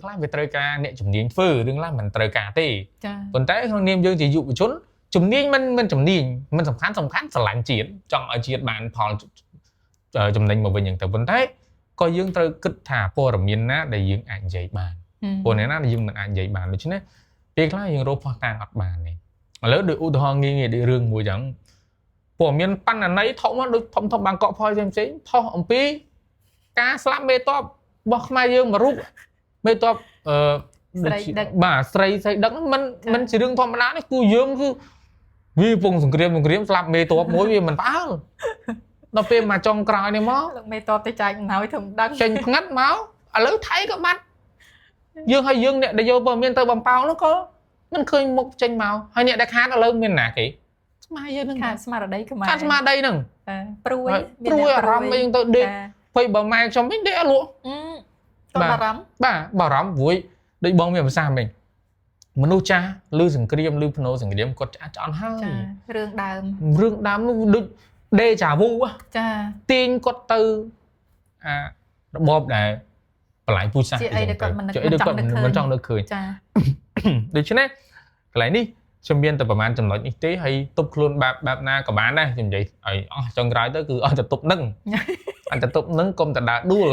ខ្លះវាត្រូវការអ្នកជំនាញធ្វើរឿងខ្លះមិនត្រូវការទេ ចា ប៉ុន្តែក្នុងនាមយើងជាយុវជនជំនាញមិនមិនជំនាញមិនសំខាន់សំខាន់ស្រឡាញ់ជាតិចង់ឲ្យជាតិបានផលចំណេញមកវិញហ្នឹងទៅប៉ុន្តែក៏យើងត្រូវគិតថាព័ត៌មានណាដែលយើងអាចនិយាយបាន ព័ត៌មានណាដែលយើងមិនអាចនិយាយបានដូច្នេះពេលខ្លះយើងរកភស្តុតាងអត់បានទេឥឡូវដូចឧទាហរណ៍ងាយៗដូចរឿងមួយចឹងព័ត៌មានបណ្ណន័យថុកមកដូចធំធំបាងកកផយផ្សេងៗផុសអំពីការស្លាប់មេតបរបស់ខ្មែរយើងមួយរូបមេតបអឺ ស្រីដឹក បាទស្រីស្រីដឹកហ្នឹងមិន ចា៎ មិនជារឿងធម្មតានេះគឺយើងគឺវាពងសង្គ្រាមសង្គ្រាមស្លាប់មេតបមួយវាមិនផ្អើលដល់ពេលមកចុងក្រោយនេះមក លោកមេតបទៅចែកអំណោយធ្វើមិនដឹង ចេញផ្ងាត់មកឥឡូវថៃក៏បាត់យើងហើយយើងអ្នកដែលយកព័ត៌មានទៅបំប៉ោងនោះក៏មិនឃើញមុខចេញមកហើយអ្នកដែលខាតឥឡូវមានណាគេស្មាយើងហ្នឹង ខាតស្មារតីខ្មែរ ខាតស្មារតីហ្នឹង ចាព្រួយ ហើយ មាន ព្រួយ អ្នក អារម្មណ៍អីហ្នឹងទៅដេក ចា ភ័យបើម៉ែខ្ញុំវិញដេកអត់លក់ អឺគាត់ បាទ បារម្ភ បាទបារម្ភព្រួយដូចបងមានប្រសាសន៍មិញមនុស្សចាស់ឮសង្គ្រាមឮភ្នោសង្គ្រាមគាត់ឆ្អះឆ្អន់ហើយ ចារឿងដើម រឿងដើមនោះដូចដេចាវូហ៎ ចា ទាញគាត់ទៅអារបបដែលបន្លាយពូជសាសន៍ ជាអីដែលគាត់មិននឹក ជាអីដែលគាត់ មិន មិន ចង់នឹក ចង់នឹកឃើញ ចា ដូច្នេះកន្លែងនេះខ្ញុំមានតែប្រហែលចំណុចនេះទេហើយទប់ខ្លួនបែបបែបណាក៏បានដែរខ្ញុំនិយាយឲ្យអស់ចុងក្រោយទៅគឺអស់តែទប់នឹង អត់តែទប់នឹងកុំតែដើរដួល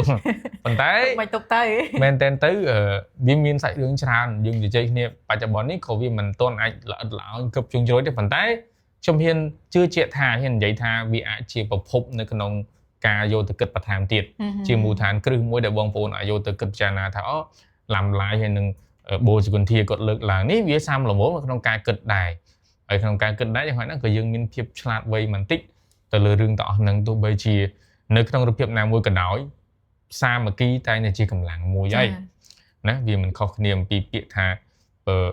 ប៉ុន្តែ មិនទប់ទៅ មែនតើទៅវាមានសាច់រឿងច្រើនយើងជជែកគ្នាបច្ចុប្បន្ននេះក៏វាមិនទាន់អាចល្អិតល្អន់គ្រប់ជ្រុងជ្រោយទេប៉ុន្តែខ្ញុំហ៊ានជឿជាក់ថាហ៊ាននិយាយថាវាអាចជាប្រភពនៅក្នុងការយកទៅគិតបន្ថែមទៀត ជាមូលដ្ឋានគ្រឹះមួយដែលបងប្អូនអាចយកទៅគិតពិចារណាថាអូឡាំឡាយហើយនឹងបូជគុន្ធាគាត់លើកឡើងនេះវាសាមល្មមនៅក្នុងការគិតដែរហើយក្នុងការគិតដែរយ៉ាងហោចណាស់ក៏យើងមានភាពឆ្លាតវៃបន្តិចទៅលើរឿងទាំងអស់ហ្នឹងទោះបីជានៅក្នុងរូបភាពណាមួយក៏ដោយសាមគ្គីតែងតែជាកម្លាំងមួយហើយណាវាមិនខុសគ្នាអំពីពាក្យថាអឺ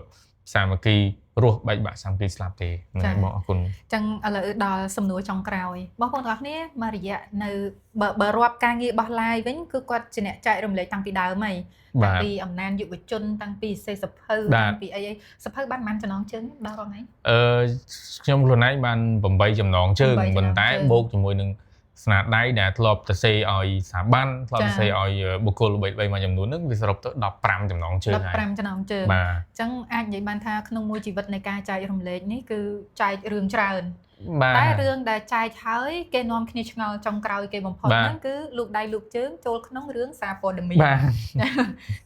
សាមគ្គីរស់បែកបាក់សាមគ្គីស្លាប់ទេហ្នឹងហើយបងអរគុណ ចឹងឥឡូវដល់សំណួរចុងក្រោយបងប្អូនទាំងអស់គ្នាមករយៈនៅបើបើរាប់ការងារបោះឡាយវិញគឺគាត់ជាអ្នកចែករំលែកតាំងពីដើមហើយតាំង បាទ ពីអំណានយុវជនតាំងពីសេសភៅ បាទ តាំងពីអីអីសភៅបានប៉ុន្មានចំណងជើងដល់រងថ្ងៃ អឺខ្ញុំខ្លួនឯងបាន8ចំណងជើង 8 ប៉ុន្តែ ចំណងជើង បូកជាមួយនឹងស្នាដៃដែលធ្លាប់ទៅសេឲ្យស្ថាប័នធ្លាប់ ចា ទៅសេឲ្យបុគ្គលល្បីៗមួយចំនួនហ្នឹងវាសរុបទៅ15ចំណងជើងហើយ 15ចំណងជើង បាទ ចឹងអាចនិយាយបានថាក្នុងមួយជីវិតនៃការចែករំលែកនេះគឺចែករឿងច្រើន បាទ តែរឿងដែលចែកហើយគេនាំគ្នាឆ្ងល់ចុងក្រោយគេបំផុត បាទ ហ្នឹងគឺលូកដៃលូកជើងចូលក្នុងរឿងសារព័ត៌មាន បាទ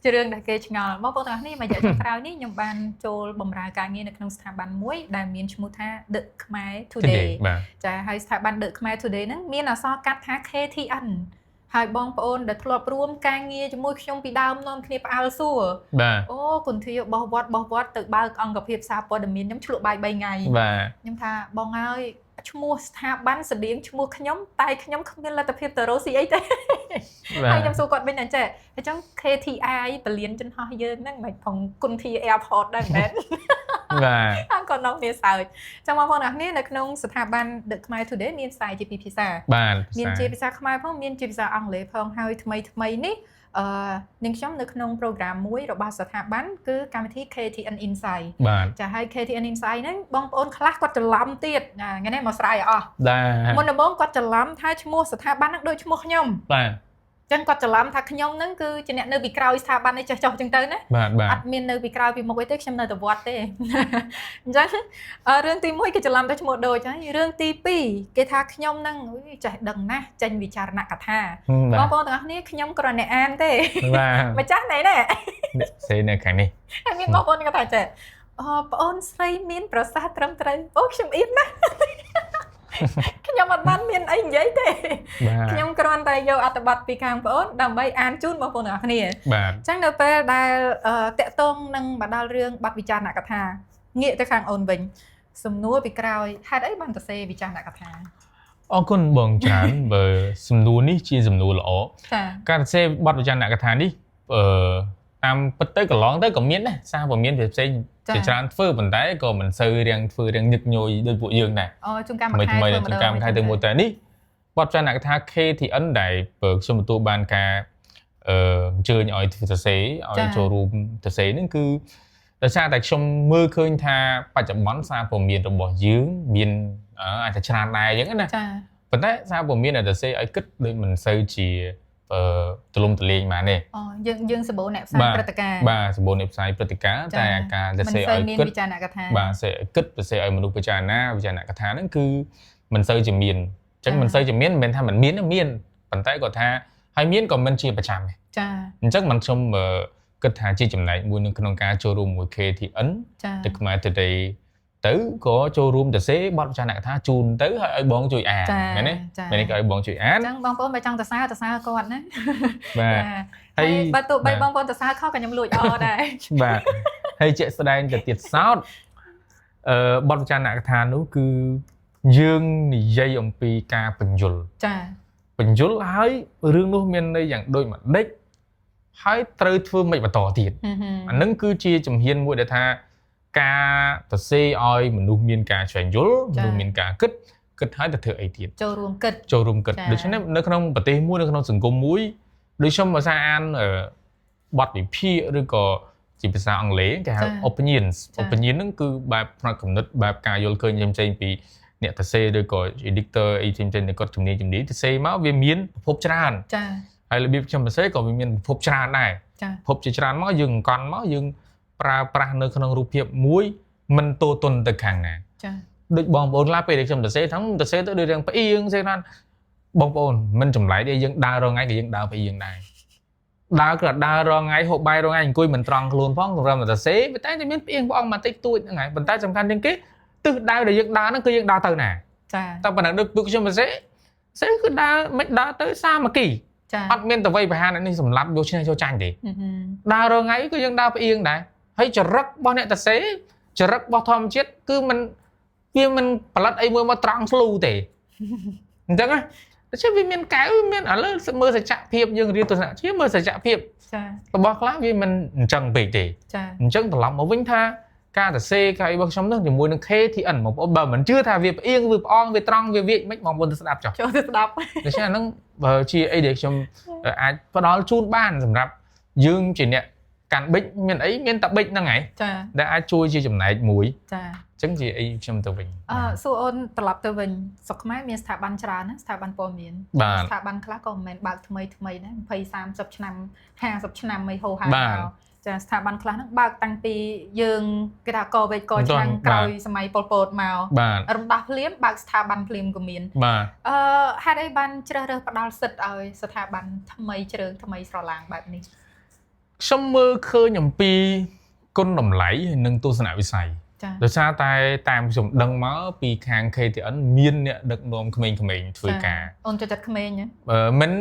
ជារឿងដែលគេឆ្ងល់បងប្អូនទាំងអស់គ្នាមួយរយៈចុងក្រោយនេះខ្ញុំបានចូលបម្រើការងារនៅក្នុងស្ថាប័នមួយដែលមានឈ្មោះថា The Khmer Today បាទ ចាហើយស្ថាប័ន The Khmer Today ហ្នឹងមានអក្សរកាត់ថា KTN ហើយបងប្អូនដែលធ្លាប់រួមការងារជាមួយខ្ញុំពីដើមនាំគ្នាផ្អើលសួរ បាទ អូគុនធាបោះវត្តបោះវត្តទៅបើកអង្គភាពសារព័ត៌មានខ្ញុំឆ្លក់បាយ3ថ្ងៃ បាទ ខ្ញុំថាបងហើយឈ្មោះស្ថាប័នស្តៀងឈ្មោះខ្ញុំតែខ្ញុំគ្មានលទ្ធភាពទៅរកស៊ីអីទេ បាទ ហើយខ្ញុំសួរគាត់វិញតែចេះអញ្ចឹង KTI ពលានចិនហោះយើងហ្នឹងមិនផងគុនធា Airport ដែរមែន បាទ ហើយគាត់នាំគ្នាសើចចឹងបងប្អូនទាំងអស់គ្នានៅក្នុងស្ថាប័ន The Khmer Today មានផ្សាយជាពីរភាសា បាទ មានជាភាសាខ្មែរផងមានជាភាសាអង់គ្លេសផងហើយថ្មីថ្មីនេះអឺនាងខ្ញុំនៅក្នុង program មួយរបស់ស្ថាប័នគឺកម្មវិធី KTN Insight បាទ ចាហើយ KTN Insight ហ្នឹងបងប្អូនខ្លះគាត់ច្រឡំទៀតណាថ្ងៃនេះមកស្រាយឲ្យអស់ បាទ មុនដំបូងគាត់ច្រឡំថាឈ្មោះស្ថាប័នហ្នឹងដូចឈ្មោះខ្ញុំ បាទ ចឹងគាត់ច្រឡំថាខ្ញុំហ្នឹងគឺជាអ្នកនៅពីក្រោយស្ថាប័ននេះចេះចុះចឹងទៅណា បាទបាទ អត់មាននៅពីក្រោយពីមុខអីទេខ្ញុំនៅតែវត្តទេ អញ្ចឹងរឿងទី1គេច្រឡំតែឈ្មោះដូចហើយរឿងទី2គេថាខ្ញុំហ្នឹងអុយចេះដឹងណាស់ចេញវិចារណកថា បាទ បងប្អូនទាំងអស់គ្នាខ្ញុំគ្រាន់តែអានទេ បាទ ម្ចាស់ណែណែ អ្នកសេនៅខាងនេះ ហើយមានបងប្អូនគាត់ថាចេះអូប្អូនស្រីមានប្រសាសន៍ត្រឹមត្រូវអូខ្ញុំអៀនណាស់ ខ្ញុំអត់បានមានអីនិយាយទេ បាទ ខ្ញុំគ្រាន់តែយកអត្ថបទពីខាងប្អូនដើម្បីអានជូនបងប្អូនទាំងអស់គ្នា បាទ អញ្ចឹងនៅពេលដែលតាក់ទងនឹងមកដល់រឿងបទវិចារណកថាងាកទៅខាងអូនវិញសំណួរពីក្រោយហេតុអីបានទៅសេវិចារណកថា អរគុណបងច្រើនបើសំណួរនេះជាសំណួរល្អ ចា ការសរសេរបទវិចារណកថានេះអឺតាមពិតទៅកន្លងទៅក៏មានដែរសារព័ត៌មានផ្សេងៗជាច្រើនធ្វើប៉ុន្តែក៏មិនសូវរៀងធ្វើរៀងញឹកញយដូចពួកយើងដែរ អូជួនកាល ថ្មី មួយខែ ថ្មី ធ្វើម្ដង ជួនកាលមួយខែទៅមួយតែនេះបទវិចារណកថា KTN ដែលបើខ្ញុំទទួលបានការអញ្ជើញឲ្យធ្វើសរសេរឲ្យចូលរួមសរសេរហ្នឹងគឺដោយសារតែខ្ញុំមើលឃើញថាបច្ចុប្បន្នសារព័ត៌មានរបស់យើងមានអាចថាច្រើនដែរអញ្ចឹងណា ចា ប៉ុន្តែសារព័ត៌មានដែលសរសេរឲ្យគិតដូចមិនសូវជា ទលំទលាយមកនេះ អូយើងសម្បូរអ្នកផ្សាយព្រឹត្តិការណ៍ បាទសម្បូរអ្នកផ្សាយព្រឹត្តិការណ៍តែការសរសេរឲ្យគិត វិចារណកថា បាទសេឲ្យគិតសរសេរឲ្យមនុស្សពិចារណាវិចារណកថាហ្នឹងគឺមិនសូវជាមានអញ្ចឹងមិនសូវជាមានមិនមែនថាមិនមានទេមានប៉ុន្តែគាត់ថាហើយមានក៏មិនជាប្រចាំទេ ចា អញ្ចឹងមិនខ្ញុំគិតថាជាចំណែកមួយនៅក្នុងការចូលរួមមួយ KTN ទៅខ្មែរ Today ទៅក៏ចូលរួមទៅសេបទវិចារណកថាជូនទៅហើយឲ្យបងជួយអានមែនទេមែនទេក៏ឲ្យបងជួយអាន អញ្ចឹងបងប្អូនបើចង់ទៅសើទៅសើគាត់ណា បាទ ហើយបើទោះបីបងប្អូនទៅសើខុសក៏ខ្ញុំលួចអដែរ បាទហើយជាក់ស្ដែងទៅទៀតសោតបទវិចារណកថានោះគឺយើងនិយាយអំពីការបញ្យល ចា បញ្យលហើយរឿងនោះមានន័យយ៉ាងដូចម្ដេចហើយត្រូវធ្វើម៉េចបន្តទៀតអានឹងគឺជាជំហានមួយដែលថាការសរសេរឲ្យមនុស្សមានការស្វែងយល់មនុស្សមានការគិតគិតហើយទៅធ្វើអីទៀត ចូលរួមគិត ចូលរួមគិតដូច្នេះនៅក្នុងប្រទេសមួយនៅក្នុងសង្គមមួយដូចខ្ញុំភាសាអានបទវិភាគឬក៏ជាភាសាអង់គ្លេសគេហៅ opinions opinion ហ្នឹងគឺបែបផ្នែកគំនិតបែបការយល់ឃើញផ្សេងៗពីអ្នកសរសេរឬក៏ editor អីផ្សេងៗដែលគាត់ជំនាញសរសេរមកវាមានប្រភពច្រើន ចា ហើយរបៀបខ្ញុំសរសេរក៏វាមានប្រភពច្រើនដែរ ចា ប្រភពជាច្រើនមកយើងអង្គន់មកយើងប្រើប្រាស់នៅក្នុងរូបភាពមួយមិនទោទនទៅខាងណា ចា ដូចបងប្អូនខ្លះពេលដែលខ្ញុំសរសេរហ្នឹងសរសេរទៅដូចរឿងផ្អៀងសេថាបងប្អូនមិនចម្លែកទេយើងដើររងថ្ងៃក៏យើងដើរផ្អៀងដែរដើរក៏ដើររងថ្ងៃហូបបាយរងថ្ងៃអង្គុយមិនត្រង់ខ្លួនផងសម្រាប់តែសរសេរតែតែមានផ្អៀងព្រះអង្គបន្តិចតួចហ្នឹងហើយប៉ុន្តែសំខាន់ជាងគេទិសដៅដែលយើងដើរហ្នឹងគឺយើងដើរទៅណា ចា តែប៉ុណ្ណឹងដូចពួកខ្ញុំសរសេរសេគឺដើរមិនដើរទៅសាមគ្គីអត់មានតវ័យប្រហារនេះសម្រាប់យកឈ្នះយកចាញ់ទេដើររងថ្ងៃគឺយើងដើរផ្អៀងដែរហើយចរិតរបស់អ្នកតសេចរិតរបស់ធម្មជាតិគឺមិនវាមិនផលិតអីមួយមកត្រង់ស្លូទេអញ្ចឹងណាដូច្នេះវាមានកែវមានឥឡូវមើលសច្ចភាពយើងរៀនទស្សនៈជាមើលសច្ចភាព ចា របស់ខ្លះវាមិនអញ្ចឹងពេកទេ ចា អញ្ចឹងត្រឡប់មកវិញថាការសរសេរការអីរបស់ខ្ញុំនឹងជាមួយនឹង KTN បងប្អូនបើមិនជឿថាវាផ្អៀងវាផ្អងវាត្រង់វាវាចមិនបងប្អូនទៅស្ដាប់ចុះ ចូលទៅស្ដាប់ ដូច្នេះអាហ្នឹងបើជាអីដែលខ្ញុំអាចផ្ដល់ជូនបានសម្រាប់យើងជាអ្នកកាន់ប៊ិចមានអីមានតែប៊ិចហ្នឹងឯង ចា ដែលអាចជួយជាចំណែកមួយ ចា អញ្ចឹងជាអីខ្ញុំទៅវិញ សួរអូនត្រឡប់ទៅវិញស្រុកខ្មែរមានស្ថាប័នច្រើនណាស្ថាប័នព័ត៌មានស្ថាប័នខ្លះក៏មិនមែនបើកថ្មីថ្មីដែរ20 30ឆ្នាំ50ឆ្នាំអីហូរហែមកចាស្ថាប័នខ្លះហ្នឹងបើកតាំងពីយើងគេថាកវេកកឆ្នាំក្រោយសម័យប៉ុលពតមករំដោះភ្លាមបើកស្ថាប័នភ្លាមក៏មាន បាទ ហេតុអីបានជ្រើសរើសផ្ដល់សិទ្ធិឲ្យស្ថាប័នថ្មីជ្រើងថ្មីស្រឡាងបែបនេះ ខ្ញុំមើលឃើញអំពីគុណតម្លៃនិងទស្សនវិស័យដោយសារតែតាមខ្ញុំដឹងមកពីខាង KTN មានអ្នកដឹកនាំក្មេងៗធ្វើការ អូនចូលចិត្តក្មេងហ៎ មិន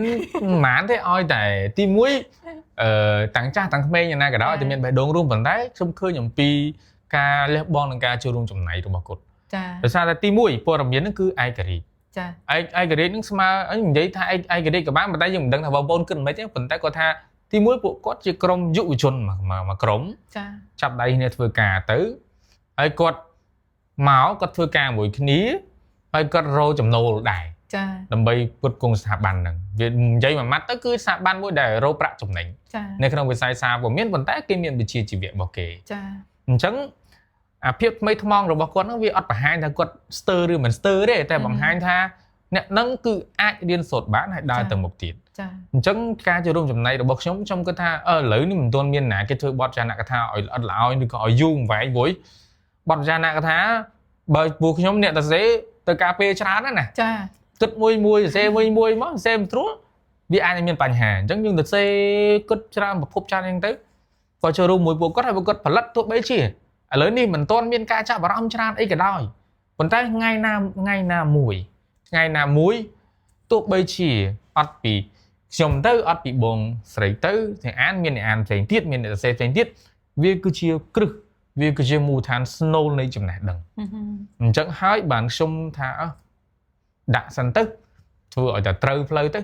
ហ្មងទេឲ្យតែទី1តាំងចាស់តាំងក្មេងយ៉ាងណាក៏ដោយតែមានបេះដូងរួមប៉ុន្តែខ្ញុំឃើញអំពីការលះបង់និងការចូលរួមចំណែករបស់គាត់ ចា ដោយសារតែទី1ព័ត៌មានហ្នឹងគឺឯករាជ្យ ចា ឯករាជ្យហ្នឹងស្មើនិយាយថាឯករាជ្យក៏បានប៉ុន្តែយើងមិនដឹងថាបងប្អូនគិតមិនទេប៉ុន្តែគាត់ថាទី1ពួកគាត់ជាក្រុមយុវជនមួយក្រុម ចា ចាប់ដៃគ្នាធ្វើការទៅហើយគាត់មកគាត់ធ្វើការមួយគ្នាហើយគាត់រកចំណូលដែរ ចា ដើម្បីផ្គត់ផ្គង់ស្ថាប័នហ្នឹងវានិយាយមួយម៉ាត់ទៅគឺស្ថាប័នមួយដែលរកប្រាក់ចំណេញនៅក្នុងវិស័យសារព័ត៌មានប៉ុន្តែគេមានវិជ្ជាជីវៈរបស់គេ ចា អញ្ចឹងអាភាពថ្មីថ្មោងរបស់គាត់ហ្នឹងវាអត់បង្ហាញថាគាត់ស្ទើរឬមិនស្ទើរទេតែបង្ហាញថាអ្នកហ្នឹងគឺអាចរៀនសូត្របានហើយដើរទៅមុខទៀត ចា អញ្ចឹងការចូលរួមចំណែករបស់ខ្ញុំខ្ញុំគិតថាឥឡូវនេះមិនទាន់មានណាគេធ្វើបទចារណកថាឲ្យល្អិតល្អយឬក៏ឲ្យយូរវែងព្រោះបទចារណកថាបើពួកខ្ញុំអ្នកតសេទៅការពេលច្រើនណាស់ណា ចា គិតមួយមួយសរសេរមួយមួយមកសរសេរមិនស្រួលវាអាចនឹងមានបញ្ហាអញ្ចឹងយើងទៅសេគិតច្រើនប្រភពច្រើនអញ្ចឹងទៅក៏ចូលរួមមួយពួកគាត់ហើយពួកគាត់ផលិតទោះបីជាឥឡូវនេះមិនទាន់មានការចាប់អារម្មណ៍ច្រើនអីក៏ដោយប៉ុន្តែថ្ងៃណាមួយថ្ងៃណាមួយទោះបីជាអត់ពីខ្ញុំទៅអត់ពីបងស្រីទៅទាំងអានមានអ្នកអានផ្សេងទៀតមានអ្នកសរសេរផ្សេងទៀតវាគឺជាគ្រឹះវាគឺជាមូលដ្ឋានស្នូលនៃចំណេះដឹងអញ្ចឹងហើយបានខ្ញុំថាដាក់សិនទៅធ្វើឲ្យតែត្រូវផ្លូវទៅ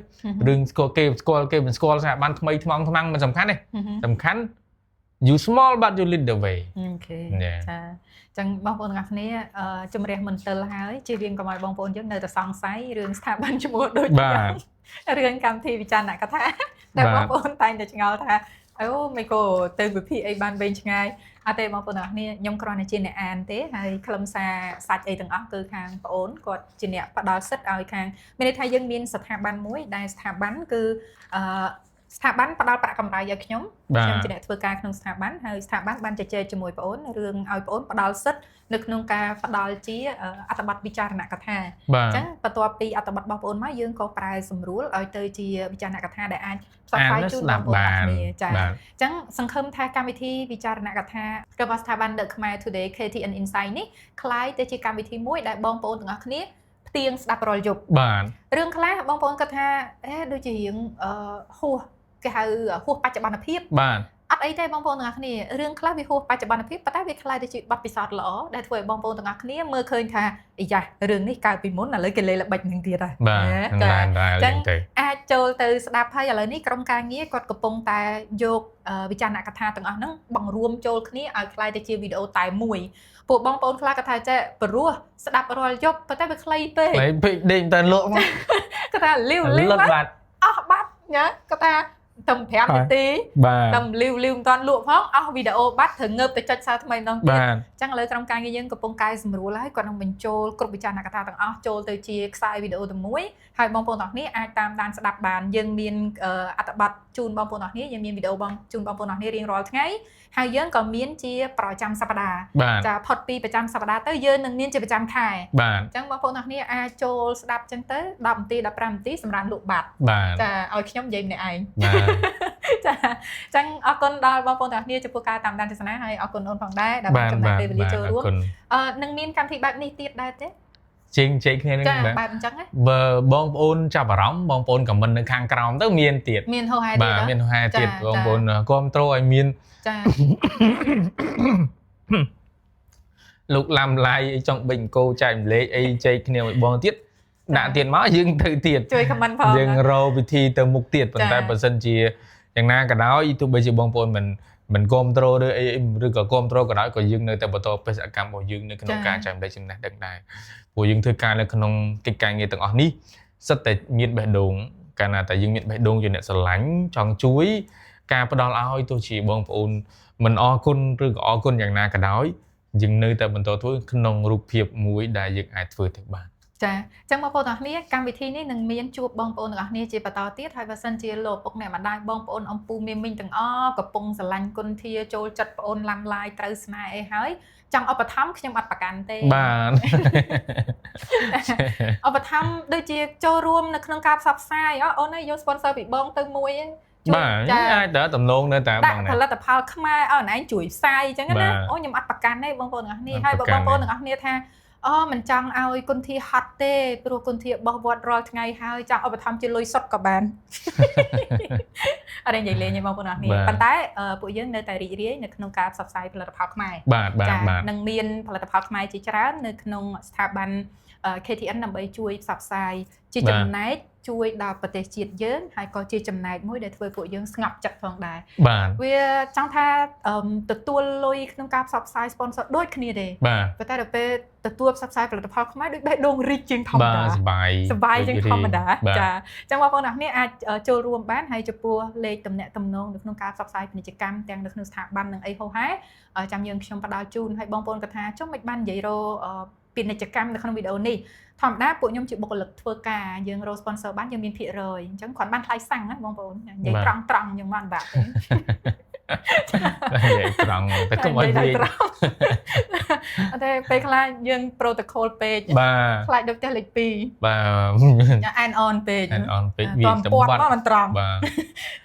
រឿងស្គាល់គេស្គាល់គេមិនស្គាល់ស្ថាប័នថ្មីថ្មោងថ្មាំងមិនសំខាន់ទេសំខាន់ you small but you lead the way អូខេចាចឹងបងប្អូនទាំងអស់គ្នាជំរះមន្ទិលហើយជៀសវាងកុំឲ្យបងប្អូនយើងនៅតែសង្ស័យរឿងស្ថាប័នឈ្មោះដូចរឿងកម្មវិធីវិចារណកថាតែបងប្អូនតែងតែឆ្ងល់ថាអូមិនក៏ទៅវិភាគអីបានវែងឆ្ងាយ អត់ទេបងប្អូនទាំងអស់គ្នាខ្ញុំគ្រាន់តែជាអ្នកអានទេហើយខ្លឹមសារសាច់អីទាំងអស់គឺខាងប្អូនគាត់ជាអ្នកផ្ដល់សិទ្ធឲ្យខាងមានន័យថាយើងមានស្ថាប័នមួយដែលស្ថាប័នគឺអឺស្ថាប័នផ្ដល់ប្រាក់កម្រៃឲ្យខ្ញុំខ្ញុំជាអ្នកធ្វើការក្នុងស្ថាប័នហើយស្ថាប័នបានជជែកជាមួយប្អូនរឿងឲ្យប្អូនផ្ដល់សិទ្ធនៅក្នុងការផ្ដល់ជាអត្ថបទវិចារណកថាអញ្ចឹងបន្ទាប់ពីអត្ថបទរបស់ប្អូនមកយើងក៏ប្រែសម្រួលឲ្យទៅជាវិចារណកថាដែលអាចផ្សព្វផ្សាយជូនបងប្អូនទាំងគ្នាចាអញ្ចឹងសង្ឃឹមថាកម្មវិធីវិចារណកថារបស់ស្ថាប័ន The Khmer Today KTN Insight នេះក្លាយទៅជាកម្មវិធីមួយដែលបងប្អូនទាំងអស់គ្នាផ្ទៀងស្ដាប់រាល់យប់បាទរឿងខ្លះបងប្អូនគិតថាអេដូចជារឿងហួសគេហៅហួសបច្ចុប្បន្នភាពបាទអត់អីទេបងប្អូនទាំងអស់គ្នារឿងខ្លះវាហួសបច្ចុប្បន្នភាពប៉ុន្តែវាក្លាយទៅជាបទពិសោធន៍ល្អដែលធ្វើឲ្យបងប្អូនទាំងអស់គ្នាមើលឃើញថាអាយ៉ារឿងនេះកើតពីមុនឥឡូវគេលេល្បិចនឹងទៀតហើយបាទចាអាចចូលទៅស្ដាប់ហើយឥឡូវនេះក្រុមការងារគាត់កំពុងតែយកវិចារណកថាទាំងអស់ហ្នឹងបង្រួមចូលគ្នាឲ្យក្លាយទៅជាវីដេអូតែមួយពួកបងប្អូនខ្លះគាត់ថាចេះព្រោះស្ដាប់រាល់យប់ប៉ុន្តែវាខ្លីពេកខ្លីពេកដេកតែលក់មកគាត់ថាលាវលាវអស់បាត់ណាគាត់ថា តែ5នាទីតែលាវលាវមិនតាន់លក់ផងអស់វីដេអូបាត់ត្រូវងើបទៅចុចសារថ្មីម្ដងទៀតអញ្ចឹងឥឡូវក្រុមការងារយើងកំពុងកែសម្រួលហើយគាត់នឹងបញ្ចូលគ្រប់វិចារណកថាទាំងអស់ចូលទៅជាខ្សែវីដេអូតែមួយហើយបងប្អូនទាំងគ្នាអាចតាមដានស្ដាប់បានយើងមានអត្ថបទជូនបងប្អូនទាំងគ្នាយើងមានវីដេអូបងជូនបងប្អូនទាំងគ្នារៀងរាល់ថ្ងៃហើយយើងក៏មានជាប្រចាំសប្តាហ៍ចាផុតពីប្រចាំសប្តាហ៍ទៅយើងនឹងមានជាប្រចាំខែអញ្ចឹងបងប្អូនទាំងគ្នាអាចចូលស្ដាប់អញ្ចឹងទៅ10នាទី15នាទីសម្រាប់លក់បាត់ចាឲ្យខ្ញុំនិយាយម្នាក់ឯងចាអញ្ចឹងអរគុណដល់បងប្អូនទាំងគ្នាចំពោះការតាមដានទស្សនាហើយអរគុណអូនផងដែរដែលបានចំណាយពេលវេលាចូលរួមនឹងមានកម្មវិធីបែបនេះទៀតដែរទេជាងជែកគ្នានឹងបែបអញ្ចឹងណាបើបងប្អូនចាប់អារម្មណ៍បងប្អូនខមមិននៅខាងក្រោមទៅមានទៀតមានហោហែទៀតបាទមានហោហែទៀតបងប្អូនគាំទ្រឲ្យមានចាលោកឡាំឡាយអីចង់បិញគោចែកម្លេចអីជែកគ្នាមួយបងទៀតដាក់ទៀតមកយើងទៅទៀតជួយខមមិនផងយើងរកវិធីទៅមុខទៀតប៉ុន្តែបើសិនជាយ៉ាងណាក៏ដោយទោះបីជាបងប្អូនមិនគាំទ្រឬអីឬក៏គាំទ្រក៏ដោយក៏យើងនៅតែបន្តបេសកកម្មរបស់យើងនៅក្នុងការចែករំលែកចំណេះដឹងដែរព្រោះយើងធ្វើការនៅក្នុងកិច្ចការងារទាំងអស់នេះសិតតែមានបេះដូងកាលណាតែយើងមានបេះដូងជាអ្នកស្រឡាញ់ចង់ជួយការផ្ដល់ឲ្យទោះជាបងប្អូនមិនអរគុណឬក៏អរគុណយ៉ាងណាក៏ដោយយើងនៅតែបន្តធ្វើក្នុងរូបភាពមួយដែលយើងអាចធ្វើទៅបានចាអញ្ចឹងបងប្អូនទាំងអស់គ្នាកម្មវិធីនេះនឹងមានជួបបងប្អូនទាំងអស់គ្នាជាបន្តទៀតហើយបើសិនជាលោកពុកអ្នកម្ដាយបងប្អូនអំពូមីមីងទាំងអស់កំពុងស្រឡាញ់គុណធាចូលចិត្តប្អូនឡាំឡាយត្រូវស្នេហ៍អីហើយចង់ឧបត្ថម្ភខ្ញុំអត់ប្រកាន់ទេបាទឧបត្ថម្ភដូចជាចូលរួមនៅក្នុងការផ្សព្វផ្សាយអូនឯងយក sponsor ពីបងទៅមួយឯងបាទអាចតើតំណងនៅតាមបងណាផលិតផលខ្មែរឲ្យអូនឯងជួយផ្សាយអញ្ចឹងណាអូខ្ញុំអត់ប្រកាន់ទេបងប្អូនទាំងអស់គ្នាហើយបើបងប្អូនទាំងអស់គ្នាថាអូមិនចង់ឲ្យគុណធាហត់ទេព្រោះគុណធាបោះវត្តរាល់ថ្ងៃហើយចង់ឧបត្ថម្ភជាលុយសុទ្ធក៏បានអត់និយាយលេងទេបងប្អូនអរគ្នាប៉ុន្តែពួកយើងនៅតែរីករាយនៅក្នុងការផ្សព្វផ្សាយផលិតផលខ្មែរបាទបាទនឹងមានផលិតផលខ្មែរជាច្រើននៅក្នុងស្ថាប័ន KTN ដើម្បីជួយផ្សព្វផ្សាយជាចំណែកជួយដល់ប្រទេសជាតិយើងហើយក៏ជាចំណែកមួយដែលធ្វើពួកយើងស្ងប់ចិត្តផងដែរបាទវាចង់ថាទទួលលុយក្នុងការផ្សព្វផ្សាយ sponsor ដូចគ្នាទេប៉ុន្តែដល់ពេលទទួលផ្សព្វផ្សាយផលិតផលខ្មែរដូចបេះដូងរីកជាងធម្មតាបាទសប្បាយជាងធម្មតាចាអញ្ចឹងបងប្អូនអ្នកនេះអាចចូលរួមបានហើយចំពោះលេខទំនាក់ទំនងនៅក្នុងការផ្សព្វផ្សាយពាណិជ្ជកម្មទាំងនៅក្នុងស្ថាប័ននិងអីហោហែចាំយើងខ្ញុំផ្ដល់ជូនហើយបងប្អូនគាត់ថាចុះមិនបាននិយាយរពាណិជ្ជកម្មនៅក្នុងវីដេអូនេះធម្មតាពួកខ្ញុំជាបុគ្គលិកធ្វើការយើងរក sponsor បានយើងមានភាគរយអញ្ចឹងគ្រាន់បានថ្លៃសាំងណាបងប្អូននិយាយត្រង់ត្រង់យើងមិនបាក់ទេនិយាយត្រង់តែកុំឲ្យវាអត់ទេពេលខ្លះយើង protocol ពេកបាទខ្លាចដូចផ្ទះលេខ2បាទអែនអនពេកអែនអនពេកវាទៅបាត់មិនត្រង់បាទអ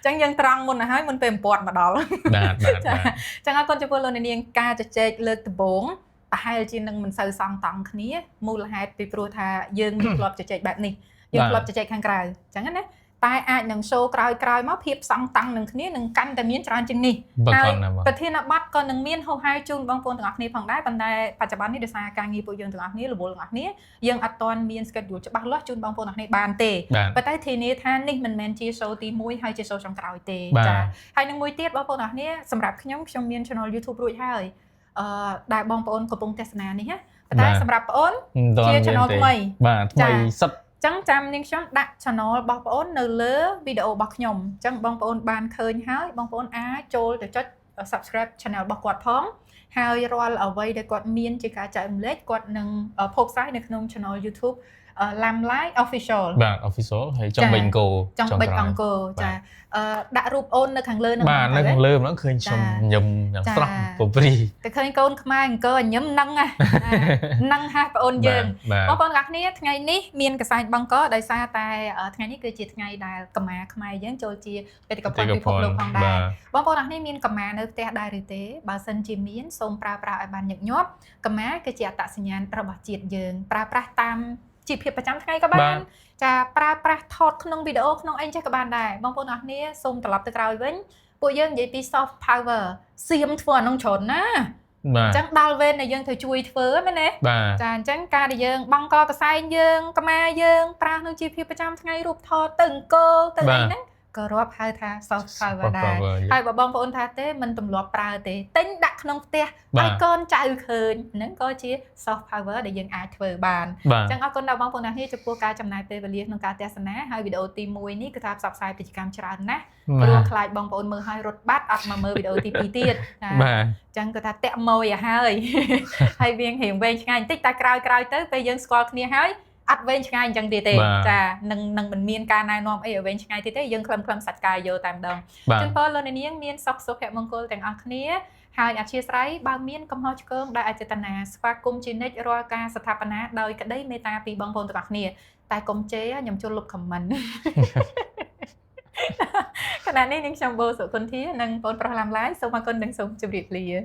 ញ្ចឹងយើងត្រង់មុនទៅហើយមុនពេលអំពាត់មកដល់បាទបាទអញ្ចឹងអរគុណចំពោះលោកអ្នកនាងការជជែកលើកដំបូងប្រហែលជានឹងមិនសូវសងតង់គ្នាមូលហេតុពីព្រោះថាយើងមិនធ្លាប់ជជែកបែបនេះយើងធ្លាប់ជជែកខាងក្រៅអញ្ចឹងណាតែអាចនឹង show ក្រោយៗមកភាពសងតង់នឹងគ្នានឹងកាន់តែមានច្រើនជាងនេះហើយប្រធានបទក៏នឹងមានហោហែជូនបងប្អូនទាំងអស់គ្នាផងដែរប៉ុន្តែបច្ចុប្បន្ននេះដោយសារការងារពួកយើងទាំងអស់គ្នារវល់ទាំងអស់គ្នាយើងអត់ទាន់មាន schedule ច្បាស់លាស់ជូនបងប្អូនទាំងអស់គ្នាបានទេប៉ុន្តែធានាថានេះមិនមែនជា show ទី1ហើយជា show ចុងក្រោយទេចាហើយនឹងមួយទៀតបងប្អូនទាំងអស់គ្នាសម្រាប់ខ្ញុំមាន channel YouTube រួចហើយដែលបងប្អូនកំពុងទស្សនានេះណាប៉ុន្តែសម្រាប់បងប្អូនជា channel ថ្មីបាទថ្មីសិតចឹងចាំនាងខ្ញុំដាក់ channel របស់បងប្អូននៅលើវីដេអូរបស់ខ្ញុំចឹងបងប្អូនបានឃើញហើយបងប្អូនអាចចូលទៅចុច subscribe channel របស់គាត់ផង ហើយរាល់អ្វីដែលគាត់មានជាការចែករំលែកគាត់នឹងផុសផ្សាយនៅក្នុង channel YouTube ឡាំឡាយ official បាទ official ហើយចង់បិចអង្គរ ចង់បិចអង្គរចាអឺដាក់រូបអូននៅខាងលើហ្នឹង បាទនៅខាងលើហ្នឹងឃើញខ្ញុំញឹមយ៉ាងស្រស់ពព្រី តែឃើញកូនខ្មែរអង្គរញឹមនឹងហ្នឹងហាបងអូនយើងបងប្អូនទាំងគ្នាថ្ងៃនេះមានកសែងបង្កដោយសារតែថ្ងៃនេះគឺជាថ្ងៃដែលកម្មាខ្មែរយើងចូលជាបេតិកភណ្ឌពិភពលោកផងដែរបងប្អូនទាំងគ្នាមានកម្មានៅផ្ទះដែរឬទេបើសិនជាមានសូមប្រើប្រាស់ឲ្យបានញឹកញាប់កម្មាគឺជាអត្តសញ្ញាណរបស់ជាតិយើងប្រើប្រាស់តាមជីវភាពប្រចាំថ្ងៃក៏បានចាប្រើប្រាស់ថតក្នុងវីដេអូក្នុងអីចេះក៏បានដែរបងប្អូនអរគ្នាសូមត្រឡប់ទៅក្រោយវិញពួកយើងនិយាយពី soft power សៀមធ្វើអានោះច្រើនណាអញ្ចឹងដល់វេនដែលយើងត្រូវជួយធ្វើមែនទេចាអញ្ចឹងការដែលយើងបង់កកសែងយើងកម្មាយើងប្រើក្នុងជីវភាពប្រចាំថ្ងៃរូបថតទៅអង្គរទៅអីហ្នឹងក៏រាប់ហៅថា soft power ដែរហើយបើបងប្អូនថាទេមិនទម្លាប់ប្រើទេទិញដាក់ក្នុងផ្ទះឲ្យកូនចៅឃើញហ្នឹងក៏ជា soft power ដែលយើងអាចធ្វើបានអញ្ចឹងអរគុណដល់បងប្អូនទាំងគ្នាចំពោះការចំណាយពេលវេលាក្នុងការទស្សនាហើយវីដេអូទី1នេះគឺថាផ្សព្វផ្សាយពាណិជ្ជកម្មច្រើនណាស់ព្រោះខ្លាចបងប្អូនមើលឲ្យរត់បាត់អត់មកមើលវីដេអូទី2ទៀតចាបាទ អញ្ចឹងគឺថាតាក់ម៉ួយឲ្យហើយហើយវារៀងវែងឆ្ងាយបន្តិចតែក្រោយៗទៅពេលយើងស្គាល់គ្នាហើយអត់វែងឆ្ងាយអញ្ចឹងទៀតទេចានឹងនឹងមិនមានការណែនាំអីឲ្យវែងឆ្ងាយទៀតទេយើងខ្លឹមៗសាច់កាយយកតែម្ដងជូនពរលោកអ្នកនាងមានសុខសុភមង្គលទាំងអស់គ្នាហើយអធិស្ឋានបើមានកំហុសឆ្គងដោយអចេតនាស្វាគមន៍ជានិច្ចរាល់ការស្ថាបនាដោយក្តីមេត្តាពីបងប្អូនទាំងអស់គ្នាតែកុំជេរខ្ញុំចូលលុប comment ខណៈនេះនាងខ្ញុំបូសុគន្ធានិងបងប្រុសឡាំឡាយសូមអរគុណនិងសូមជម្រាបលា។